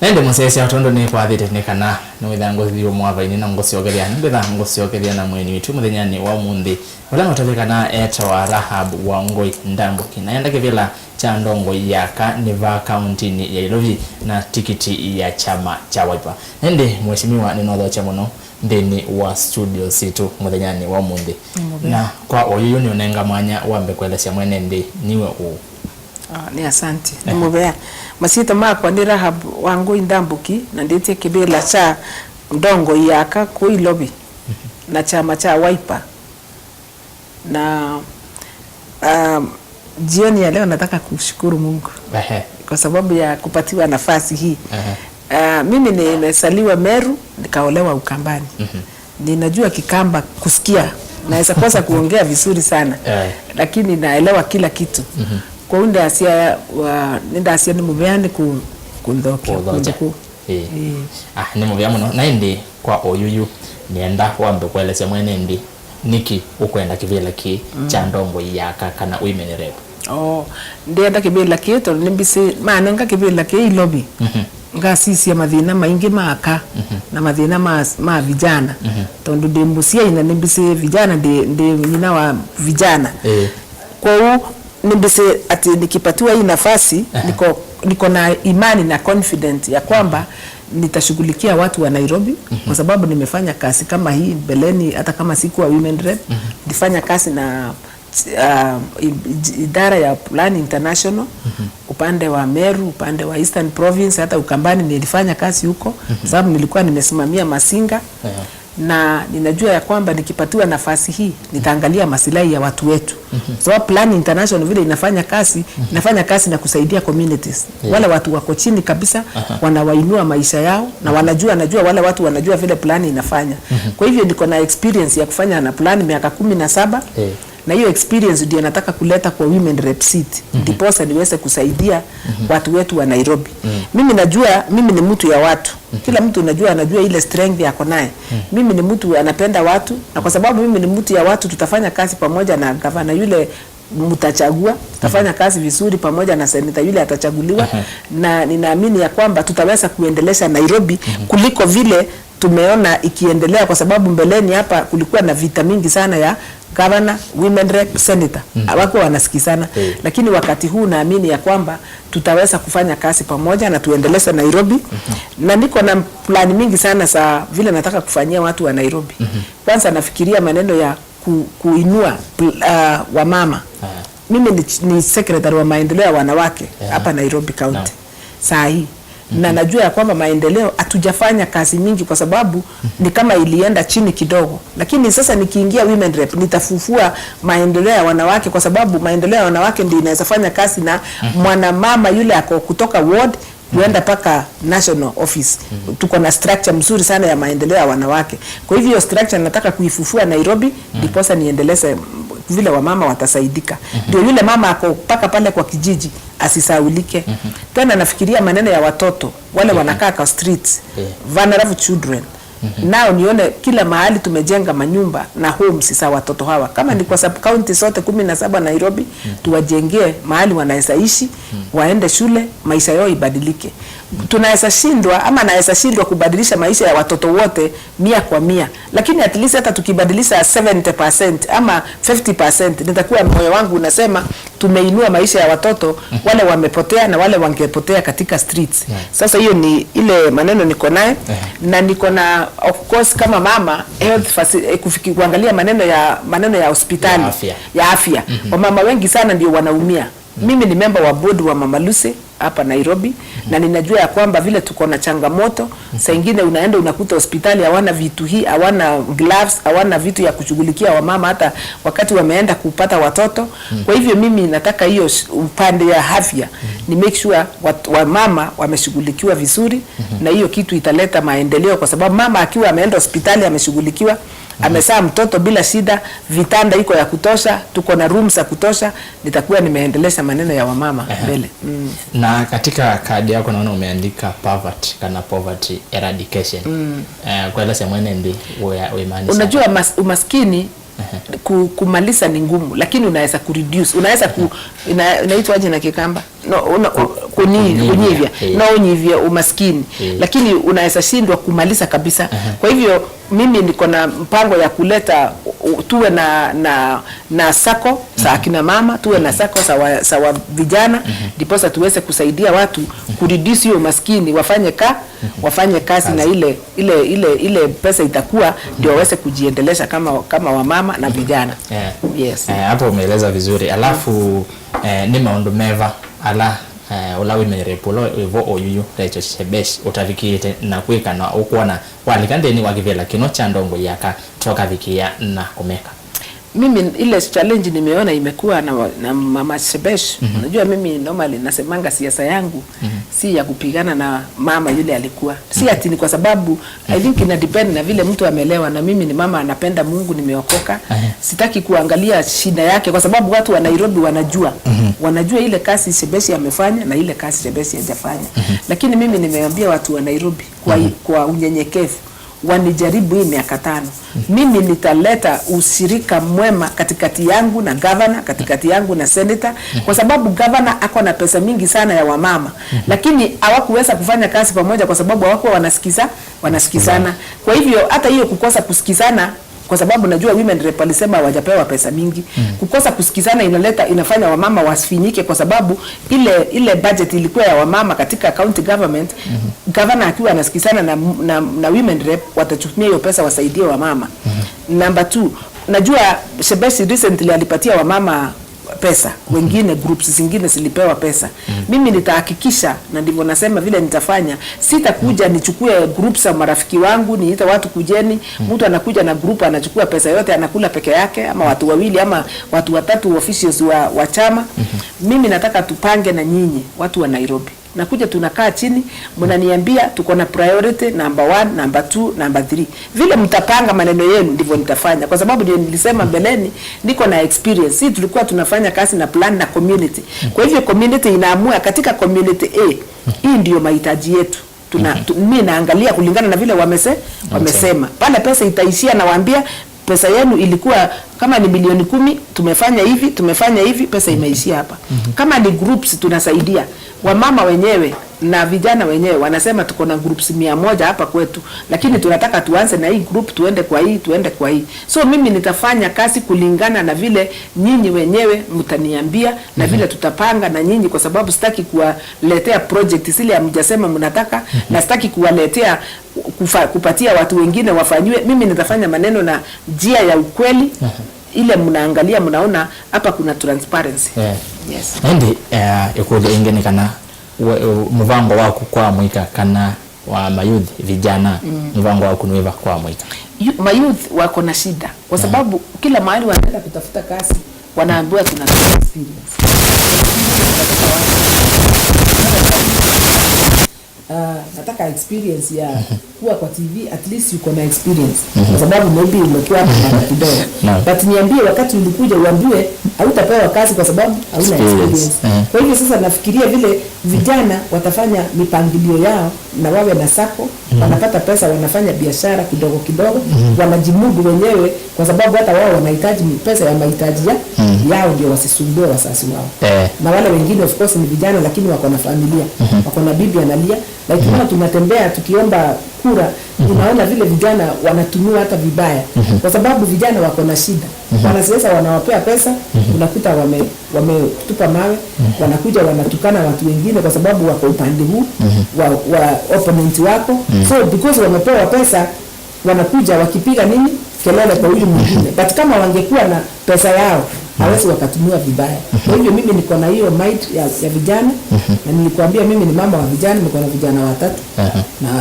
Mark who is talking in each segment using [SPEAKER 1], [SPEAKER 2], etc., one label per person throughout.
[SPEAKER 1] Nende musesya tondu ni kwathite ni kana niwitha nguthio mwavaini na ngusyokeria ningwitha ngusyokeria na mweni witu muthenyani wa munthi ula matavikana etawa Rahab Wangui Ndambuki na enda kivila cha ndongo yaka niva kaunti ya Ilovi na tikiti ya chama cha Wiper. Nende mheshimiwa ninothocha muno nthini wa studio situ muthenyani wa munthi na kwa oyuyu ni unenga mwanya wambe kuelesya mwene ndi niwe uu.
[SPEAKER 2] Ni asante ni mubea masita makwa ni Rahab Wangui Ndambuki na nditie kibila cha ndongo yaka ku Ilobi na chama cha Wiper na jioni ya leo nataka kushukuru Mungu kwa sababu ya kupatiwa nafasi hii. Mimi nimesaliwa Meru nikaolewa Ukambani. Ninajua Kikamba kusikia, naweza kosa kuongea vizuri sana lakini naelewa kila kitu. Kwa hiyo ndasia wa ndasia ni mubeani ku kunthokia kunduku.
[SPEAKER 1] Ni mubea muno na indi kwa oyuyu nienda wambe kuelesya mwene ndi niki ukwenda kivila ki cha ndongo yaka kana women rep.
[SPEAKER 2] Ndienda kivila ki tondu ni mbisi manenga kivila ki Ilobi. Ngasisia mathina maingi maka na mathina ma vijana tondu ndi muciai na ni mbisi vijana ndi nyina wa vijana. Kwa hiyo nimbisi ati nikipatiwa hii nafasi niko na imani na confident ya kwamba nitashughulikia watu wa Nairobi kwa sababu nimefanya kazi kama hii mbeleni, hata kama sikuwa women rep. Nilifanya kazi na idara ya Plan International upande wa Meru, upande wa Eastern Province, hata Ukambani nilifanya kazi huko sababu nilikuwa nimesimamia Masinga. Na ninajua ya kwamba nikipatiwa nafasi hii nitaangalia masilahi ya watu wetu. So Plan International vile inafanya kazi, inafanya kazi na kusaidia communities. Wale watu wako chini kabisa wanawainua maisha yao na wanajua, najua wale watu wanajua vile Plan inafanya. Kwa hivyo niko na experience ya kufanya na Plan miaka 17. Na hiyo experience ndio nataka kuleta kwa women rep seat. Ndiposa niweze kusaidia watu wetu wa Nairobi. Mimi najua mimi ni mtu ya watu. Kila mtu najua anajua ile strength yako naye. Mimi ni mtu anapenda watu, na kwa sababu mimi ni mtu ya watu tutafanya kazi pamoja na gavana yule mtachagua, tutafanya kazi vizuri pamoja na senator yule atachaguliwa. Na ninaamini ya kwamba tutaweza kuendelesha Nairobi kuliko vile tumeona ikiendelea, kwa sababu mbeleni hapa kulikuwa na vita mingi sana ya governor, women rep, senator. Hawakuwa wanasikizana. Lakini wakati huu naamini ya kwamba tutaweza kufanya kazi pamoja na tuendeleze Nairobi. Na niko na plan mingi sana za vile nataka kufanyia watu wa Nairobi. Kwanza nafikiria maneno ya kuinua wamama. Mimi ni secretary wa maendeleo ya wanawake hapa Nairobi County. Saa hii. Na najua ya kwamba maendeleo hatujafanya kazi mingi kwa sababu ni kama ilienda chini kidogo. Lakini sasa nikiingia women rep nitafufua maendeleo ya wanawake, kwa sababu maendeleo ya wanawake ndio inaweza fanya kazi na mwanamama yule ako kutoka ward kuenda paka national office. Tuko na structure mzuri sana ya maendeleo ya wanawake. Kwa hivyo hiyo structure nataka kuifufua Nairobi ndiposa niendeleze vile wamama watasaidika. Ndio yule mama ako paka pale kwa kijiji asisaulike. Tena nafikiria maneno ya watoto wale wanakaa kwa streets, vulnerable children. Nao nione kila mahali tumejenga manyumba na homes za watoto hawa. Kama ni kwa sub county zote 17 Nairobi, tuwajengee mahali wanaweza ishi, waende shule, maisha yao ibadilike. Tunaweza shindwa ama naweza shindwa kubadilisha maisha ya watoto wote 100 kwa 100, lakini at least hata tukibadilisha 70% ama 50%, nitakuwa moyo wangu unasema tumeinua maisha ya watoto wale wamepotea na wale wangepotea katika streets. Sasa hiyo ni ile maneno niko naye. Na niko na of course kama mama health kuangalia maneno ya hospitali
[SPEAKER 1] ya afya.
[SPEAKER 2] Ya afya. Wamama wengi sana ndio wanaumia. Mimi ni member wa board wa Mama Lucy hapa Nairobi. Na ninajua ya kwamba vile tuko na changamoto. Saa ingine unaenda unakuta hospitali hawana vitu hii, hawana gloves, hawana vitu ya kushughulikia wamama hata wakati wameenda kupata watoto. Kwa hivyo mimi nataka hiyo upande ya afya ni make sure wamama wameshughulikiwa vizuri. Na hiyo kitu italeta maendeleo, kwa sababu mama akiwa ameenda hospitali ameshughulikiwa, amezaa mtoto bila shida, vitanda iko ya kutosha, tuko na rooms za kutosha, nitakuwa nimeendelesha maneno ya wamama mbele.
[SPEAKER 1] Na katika kadi yako naona umeandika poverty kana poverty eradication. Kueleza mwene ndi uimaanisha.
[SPEAKER 2] Unajua umaskini kumaliza ni ngumu, lakini unaweza kureduce, unaweza inaitwaje na Kikamba? no, no, kunyivya no unyivye umaskini, lakini unaweza shindwa kumaliza kabisa. Kwa hivyo mimi niko na mpango ya kuleta tuwe na sako za akina mama, tuwe na sako za vijana, ndiposa tuweze kusaidia watu kureduce hiyo umaskini, wafanye kazi na ile pesa itakuwa ndio waweze kujiendelesha kama wamama na vijana. Yes.
[SPEAKER 1] Hapo umeeleza vizuri. Alafu ni maundu meva ala ula wimerepulo ivo oyuyu Rachel Shebesh utavikite na kuika na ukuona walikandeni wakivela kino cha ndongo yaka toka vikia na kumeka.
[SPEAKER 2] Mimi ile challenge nimeona imekuwa na Mama Shebesh. Unajua mimi normally nasemanga siasa yangu si ya kupigana na mama yule alikuwa. Si ati ni kwa sababu I think ina depend na vile mtu amelewa, na mimi ni mama anapenda Mungu, nimeokoka. Sitaki kuangalia shida yake kwa sababu watu wa Nairobi wanajua. Wanajua ile kazi Shebesh amefanya na ile kazi Shebesh hajafanya. Lakini mimi nimeambia watu wa Nairobi kwa unyenyekevu wanijaribu hii miaka 5. Mimi nitaleta ushirika mwema katikati yangu na governor, katikati yangu na senator, kwa sababu governor ako na pesa mingi sana ya wamama, lakini hawakuweza kufanya kazi pamoja kwa sababu hawakuwa wanasikizana. Kwa hivyo hata hiyo kukosa kusikizana, kwa sababu najua women rep walisema hawajapewa pesa mingi. Kukosa kusikizana inafanya wamama wasifinyike, kwa sababu ile budget ilikuwa ya wamama katika county government. Governor akiwa anasikizana na women rep watatumia hiyo pesa wasaidie wamama. Number 2, najua Shebesh recently alipatia wamama pesa, wengine groups zingine zilipewa pesa. Mimi nitahakikisha, na ndivyo nasema vile nitafanya, sitakuja nichukue groups za marafiki wangu niite watu kujeni. Mtu anakuja na group anachukua pesa yote anakula peke yake, ama watu wawili ama watu watatu officials wa chama. Mimi nataka tupange na nyinyi watu wa Nairobi. Nakuja tunakaa chini, mnaniambia tuko na priority number 1, number 2, number 3. Vile mtapanga maneno yenu ndivyo nitafanya, kwa sababu ndio nilisema mbeleni niko na experience. Sisi tulikuwa tunafanya kazi na plan na community. Kwa hivyo community inaamua katika community A, hii ndio mahitaji yetu. Mimi naangalia kulingana na vile wamesema. Pale pesa itaishia, nawaambia pesa yenu ilikuwa kama ni milioni 10, tumefanya hivi, tumefanya hivi, pesa imeishia hapa. Kama ni groups tunasaidia wamama wenyewe na vijana wenyewe, wanasema tuko na groups 100 hapa kwetu, lakini tunataka tuanze na hii group, tuende kwa hii, tuende kwa hii. So mimi nitafanya kazi kulingana na vile nyinyi wenyewe mtaniambia na vile tutapanga na nyinyi, kwa sababu sitaki kuwaletea project zile hamjasema mnataka, na sitaki kuwaletea kupatia watu wengine wafanywe. Mimi nitafanya maneno na njia ya ukweli. Ile mnaangalia mnaona hapa kuna transparency. Yes.
[SPEAKER 1] Ndi ikuja ingine kana mvango wako kwa mwika kana wa mayouth vijana, mvango wako niweva kwa mwika.
[SPEAKER 2] Mayouth wako na shida kwa sababu kila mahali wanaenda kutafuta kazi wanaambiwa tunataka experience. Nataka experience ya kuwa kwa TV, at least uko na experience. Kwa sababu maybe umekuwa hapa kidogo. But niambie wakati ulikuja uambiwe hautapewa kazi kwa sababu hauna experience. Kwa hivyo sasa nafikiria vile vijana watafanya mipangilio yao na wawe na sako, wanapata pesa, wanafanya biashara kidogo kidogo, wanajimudu wenyewe kwa sababu hata wao wanahitaji pesa ya mahitaji yao ndio wasisumbue wazazi wao. Na wale wengine of course ni vijana lakini wako na familia, wako na bibi analia. Like kama tunatembea tukiomba kura, unaona vile vijana wanatumiwa hata vibaya. Kwa sababu vijana wako na shida. Wanasiasa wanawapea pesa, unakuta wametupa mawe, wanakuja wanatukana watu wengine kwa sababu wako upande huu wa opponent wako. So because wamepewa pesa wanakuja wakipiga nini kelele kwa huyu mwingine. But kama wangekuwa na pesa yao hawezi wakatumiwa vibaya. Kwa hivyo mimi niko na hiyo mind ya vijana, na nilikwambia mimi ni mama wa vijana, niko na vijana watatu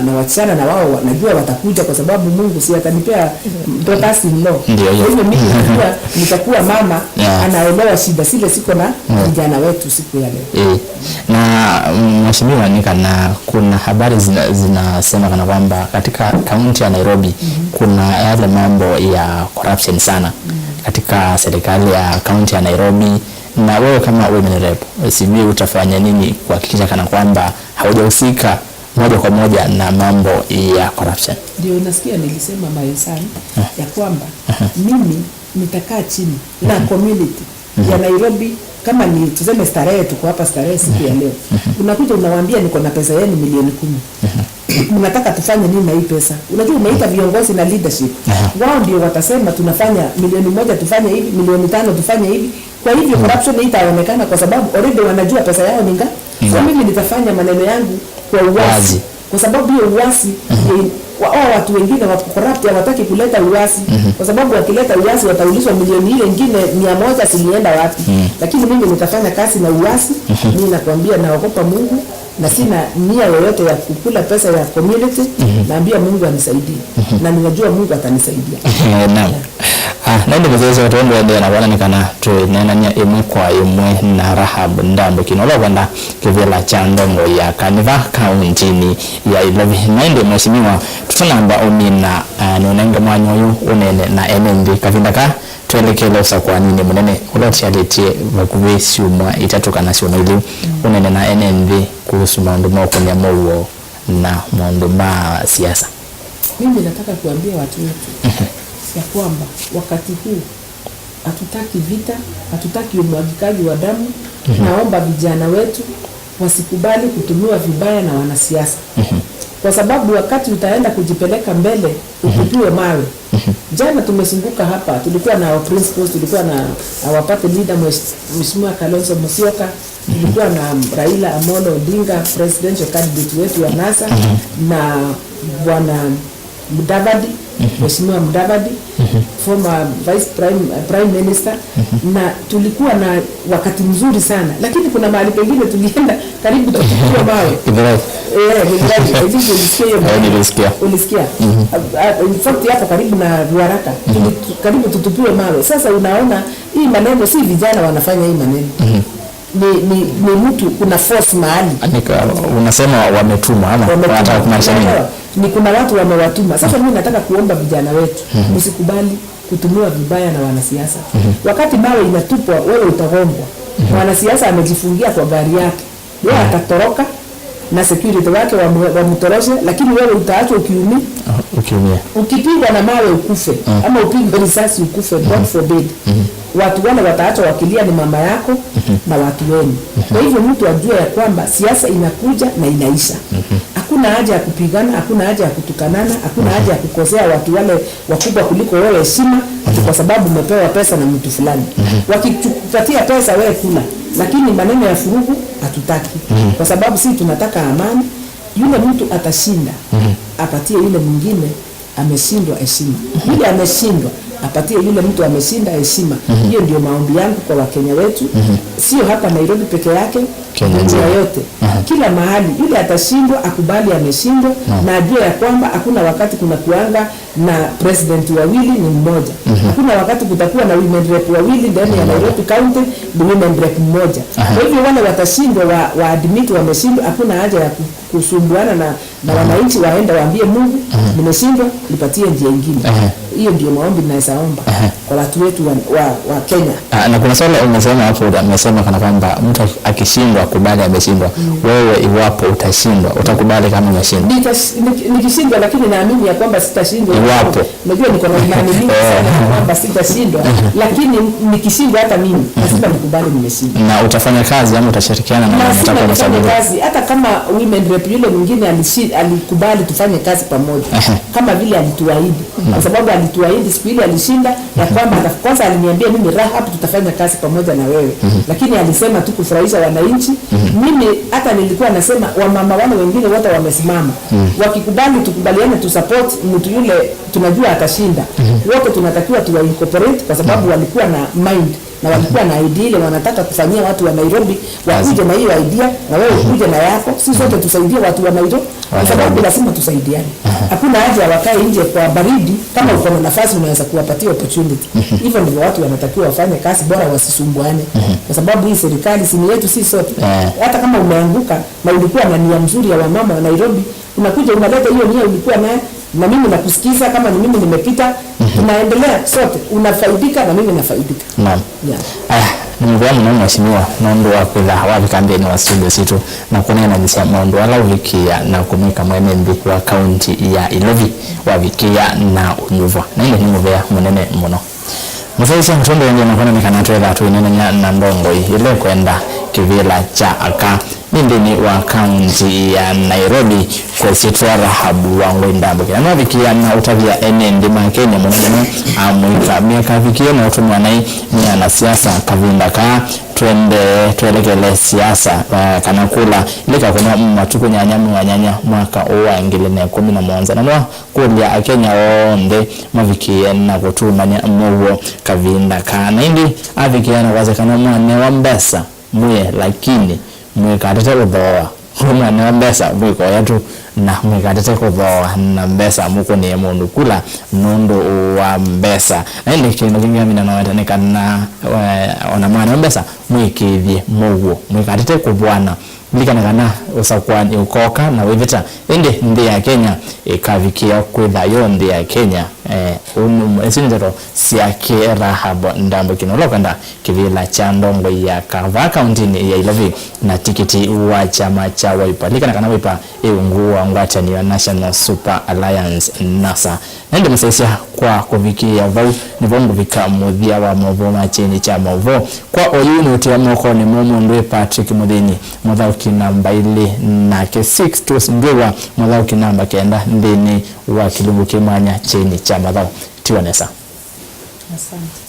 [SPEAKER 2] na wasichana, na wao najua watakuja kwa sababu Mungu si atanipea daughters in law. Kwa hivyo mimi najua nitakuwa mama anaelewa shida zile siko na vijana wetu siku ya leo.
[SPEAKER 1] Na mheshimiwa, ni kana kuna habari zinasema kana kwamba katika kaunti ya Nairobi kuna yale mambo ya corruption sana katika serikali ya kaunti ya Nairobi, na wewe kama women rep sijui utafanya nini kuhakikisha kana kwamba haujahusika moja kwa moja na mambo ya corruption?
[SPEAKER 2] Ndio unasikia nilisema maesani ya kwamba mimi nitakaa chini na community ya Nairobi Kama ni tuseme Starehe, tuko hapa Starehe siku ya leo, unakuja unawaambia, "Niko na pesa yenu milioni 10, mnataka tufanye nini na hii pesa?" Unajua umeita viongozi na leadership, wao ndio watasema tunafanya milioni 1 tufanye hivi, milioni 5 tufanye hivi. Kwa hivyo corruption itaonekana kwa sababu already wanajua pesa yao ni ngapi. So mimi nitafanya maneno yangu kwa uwazi,
[SPEAKER 1] Wazi.
[SPEAKER 2] Kwa sababu hiyo uasi ndio hao watu wengine wa corrupt hawataki kuleta uasi, kwa sababu wakileta uasi wataulizwa milioni ile ingine 100 zilienda wapi. Lakini mimi nitafanya kazi na uasi. Mimi nakwambia naogopa Mungu na sina nia yoyote ya kukula pesa ya community. Naambia Mungu anisaidie na ninajua Mungu atanisaidia.
[SPEAKER 1] Naam. Ah, naindi kuzezo watu wengi na bwana nikana tunenania imwe kwa imwe na Rahab Ndambuki nola kwenda kivela cha ndongo ya Kaniva kauntini ya Ilovi. Naindi mheshimiwa, tutanamba umina nunenge mwanya uyu unene na enendi kavinda ka twelekele usakwa nini munene ulotialetie vakuvi syumwa 3 kana syumwa 2 unene na enendi kuhusu maundu maokonia mouo na maundu ma siasa.
[SPEAKER 2] Mimi nataka kuambia watu wetu ya kwamba wakati huu hatutaki vita, hatutaki umwagikaji wa damu. Naomba vijana wetu wasikubali kutumiwa vibaya na wanasiasa, kwa sababu wakati utaenda kujipeleka mbele utupiwe mawe. Jana tumezunguka hapa, tulikuwa na our principals, tulikuwa na our party leader Mheshimiwa Kalonzo Musyoka, tulikuwa na Raila Amolo Odinga, presidential candidate wetu wa NASA, na Bwana Mudavadi, Mheshimiwa Mudavadi, former vice prime minister, na tulikuwa na wakati mzuri sana, lakini kuna mahali pengine tulienda karibu tutupiwe mawe.
[SPEAKER 1] Githurai.
[SPEAKER 2] Eh, Githurai, I think ulisikia hiyo
[SPEAKER 1] Eh,
[SPEAKER 2] maneno.
[SPEAKER 1] nilisikia.
[SPEAKER 2] Ulisikia? In fact hapo karibu na Ruaraka karibu tutupiwe mawe. Sasa unaona hii maneno si vijana wanafanya hii maneno. Ni mtu, kuna force mahali.
[SPEAKER 1] Unasema wametumwa ama
[SPEAKER 2] Wametuma.
[SPEAKER 1] wanataka kumaanisha nini?
[SPEAKER 2] Unaelewa? Ni kuna watu wamewatuma. Sasa mimi nataka kuomba vijana wetu, msikubali kutumiwa vibaya na wanasiasa. Wakati mawe inatupwa, wewe utagongwa. Mwanasiasa amejifungia kwa gari yake, yeye atatoroka na security wake wamtoroshe, lakini wewe utaachwa ukiumia.
[SPEAKER 1] Ukiumia.
[SPEAKER 2] Ukipigwa na mawe ukufe ama upigwe risasi ukufe, God forbid, watu wale wataachwa wakilia ni mama yako na watu wenu. Kwa hivyo mtu ajue ya kwamba siasa inakuja na inaisha. Hakuna haja ya kupigana, hakuna haja ya kutukanana, hakuna haja ya kukosea watu wale wakubwa kuliko wewe heshima ati kwa sababu umepewa pesa na mtu fulani. Wakikupatia pesa, wewe kula, lakini maneno ya furugu hatutaki, kwa sababu sisi tunataka amani. Yule mtu atashinda apatie yule mwingine ameshindwa heshima, yule ameshindwa apatie yule mtu ameshinda heshima. Hiyo ndio maombi yangu kwa Wakenya wetu, sio hapa Nairobi peke yake,
[SPEAKER 1] Kenya
[SPEAKER 2] dunia
[SPEAKER 1] nzima.
[SPEAKER 2] yote, kila mahali. Yule atashindwa akubali ameshindwa na ajue ya kwamba hakuna wakati kuna kuanga na president wawili, ni mmoja. Hakuna wakati kutakuwa na women rep wawili ndani ya Nairobi County, ni women rep mmoja. Kwa hivyo wale watashindwa wa admit wameshindwa. Hakuna haja ya kusumbuana na wananchi. Waenda waambie Mungu, "Nimeshindwa, nipatie njia ingine." Hiyo ndio maombi naweza omba kwa watu wetu wa Kenya.
[SPEAKER 1] Ah, na kuna swala umesema hapo, umesema kana kwamba mtu akishindwa kubali ameshindwa. Wewe iwapo utashindwa, utakubali kama umeshindwa?
[SPEAKER 2] Nikishindwa, lakini naamini ya kwamba sitashindwa.
[SPEAKER 1] Iwapo.
[SPEAKER 2] Unajua niko na imani mingi sana ya kwamba sitashindwa, lakini nikishindwa hata mimi lazima nikubali nimeshindwa.
[SPEAKER 1] Na utafanya kazi ama utashirikiana na mwenye
[SPEAKER 2] Lazima
[SPEAKER 1] atakuwa
[SPEAKER 2] nifanye
[SPEAKER 1] amechaguliwa?
[SPEAKER 2] kazi, hata kama women rep yule mwingine alikubali tufanye kazi pamoja kama vile alituahidi, kwa sababu alituahidi siku ile alishinda ya kwamba kwanza aliniambia mimi, "Rahab, tutafanya kazi pamoja na wewe," lakini alisema tu kufurahisha wananchi. Mimi hata nilikuwa nasema wamama wale wengine wote wamesimama, wakikubali tukubaliane tu support mtu yule tunajua atashinda, wote tunatakiwa tuwa incorporate, kwa sababu walikuwa na mind na walikuwa na idea ile wanataka kufanyia watu wa Nairobi. Wakuje na hiyo idea na wewe ukuje na yako, si sote tusaidie watu wa Nairobi, kwa sababu lazima tusaidiane. Hakuna haja ya wakae nje kwa baridi kama uko na nafasi unaweza kuwapatia opportunity. Hivyo ndivyo watu wanatakiwa wafanye kazi, bora wasisumbuane, kwa sababu hii serikali si ni yetu si sote? Hata kama umeanguka na ulikuwa na nia mzuri ya wamama wa Nairobi, unakuja unaleta hiyo nia ulikuwa nayo na mimi nakusikiza. Kama ni mimi nimepita, tunaendelea sote, unafaidika na mimi nafaidika.
[SPEAKER 1] Naam.
[SPEAKER 2] Yeah.
[SPEAKER 1] Aya, nimuvea muno mheshimiwa nondu wa kwitha wavika nthini wa studio situ na kuneenanĩsya maundu ala uvikia na kumika mwene nthi wa kaunti ya Ilovi wavikia na unyuvwa na ile ni muvea munene muno. Musaisha mtondo yenye nakona nikanatwetha tuinenenya na ndongo ile kwenda kivila cha aka nindini wa kaunti ya Nairobi kwesitwa Rahabu Wangui Ndambuki na novikia na utavia ene ndima Kenya muno muno amwika miaka vikie na utumwa nai ni anasiasa kavinda ka twende twelekele siasa kana kula ilika kuna matuku nyanya mwanyanya mwaka wa 2017 na mwa kulia akenya onthe mavikie na kutumanya muwo kavinda ka na indi avikie na kwazekana mwane wa mbesa mwiye lakini mwikatete kuthoa mwana wa mbesa mwikoya tu na mwikatete kuthoa na mbesa mukunie mundu kula nundu wa mbesa na indi kindu kingi amina nowete ni kana ona mwana wa mbesa mwikithie muguo mwikatete kubwana likana kana usakwani ukoka na wivita indi nthi ya Kenya ikavikia kwitha yo nthi ya Kenya isi ndeto siake Rahab Ndambuki nolokanda kivila cha ndongo ya Kava kaunti ya Ilovi na tikiti wa chama cha Wiper likana kana Wiper iungu wa ngwatanio National Super Alliance NASA nende msaisia kwa kuvikia vau nivongo vika muthia wa movo machini cha movo kwa oyu ni utia moko ni mumu ndwe Patrick Muthini muthauki namba ili nake 6 ndwiwa muthauki namba 9 nthini wa kilungu kimwanya chini cha mathau tiwanesa.
[SPEAKER 2] Asante.